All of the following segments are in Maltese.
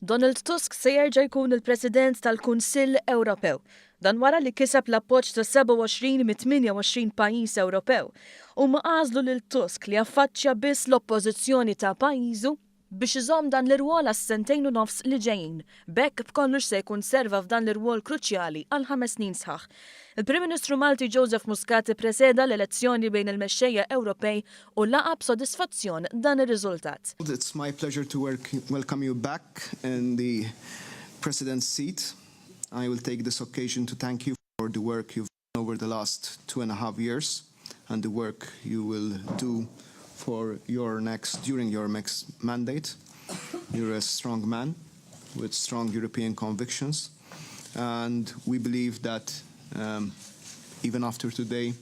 Donald Tusk se jerġa' jkun il-President tal-Kunsill Ewropew. Dan wara li kiseb l-appoġġ ta' 27 mit-28 pajjiż Ewropew. Huma għażlu lil Tusk li affaċċja biss l-oppożizzjoni ta' pajjiżu biex iżomm dan l-irwol għas-sentejn u nofs li ġejjin. B'hekk b'kollox se jkun serva f'dan l-irwol kruċjali għal 5 snin sħaħ. Il-Prim Ministru Malti Joseph Muscat ippreseda l-elezzjoni bejn il-mexxejja Ewropej u laqa' b'sodisfazzjon dan ir-riżultat. It's my pleasure to welcome you back in the President's seat. I will take this occasion to thank you for the work you've done over the last 2.5 years and the work you will do for your next during your next mandate. You're a strong man with strong European convictions, and we believe that even after today,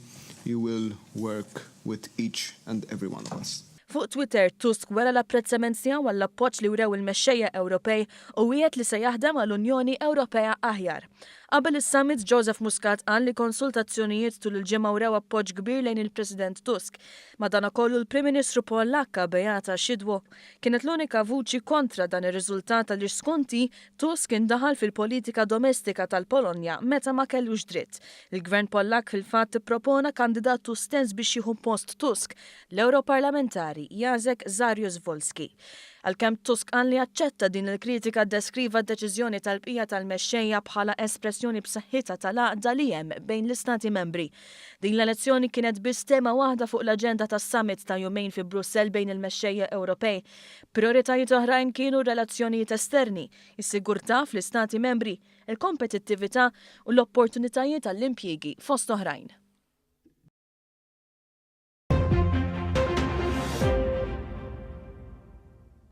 you will work with each and every one of us. Fuq Twitter, Tusk wera l-apprezzament tiegħu għall-appoġġ li wrew il-mexxejja Ewropej u wiegħed li se jaħdem għall-Unjoni Ewropea aħjar. Qabel is-summit, Joseph Muscat qal li konsultazzjonijiet tul il-ġimgħa wrew appoġġ kbir lejn il-President Tusk. Madanakollu l-Prim Ministru Pollakka Beata Szydło kienet l-unika vuċi kontra dan ir-riżultat għaliex skont hi Tusk indaħal fil-politika domestika tal-Polonja meta ma kellux dritt. Il-Gvern Pollak fil-fatt propona kandidatu stess biex jieħu post Tusk, l-Europarlamentari Jacek Saryusz-Wolski. Għalkemm Tusk qal li aċċetta din il-kritika, deskriva d-deċiżjoni tal-bqija tal-mexxejja bħala espressjoni b'saħħitha tal-għaqda li hemm bejn l-istati membri. Din l-elezzjoni kienet biss tema waħda fuq l-aġenda tas-summit ta' jumejn fi Brussell bejn il-mexxejja Ewropej. Prioritajiet oħrajn kienu relazzjonijiet esterni, is-sigurtà fl-istati membri, il-kompetittività u l-opportunitajiet għall-impjiegi fost oħrajn.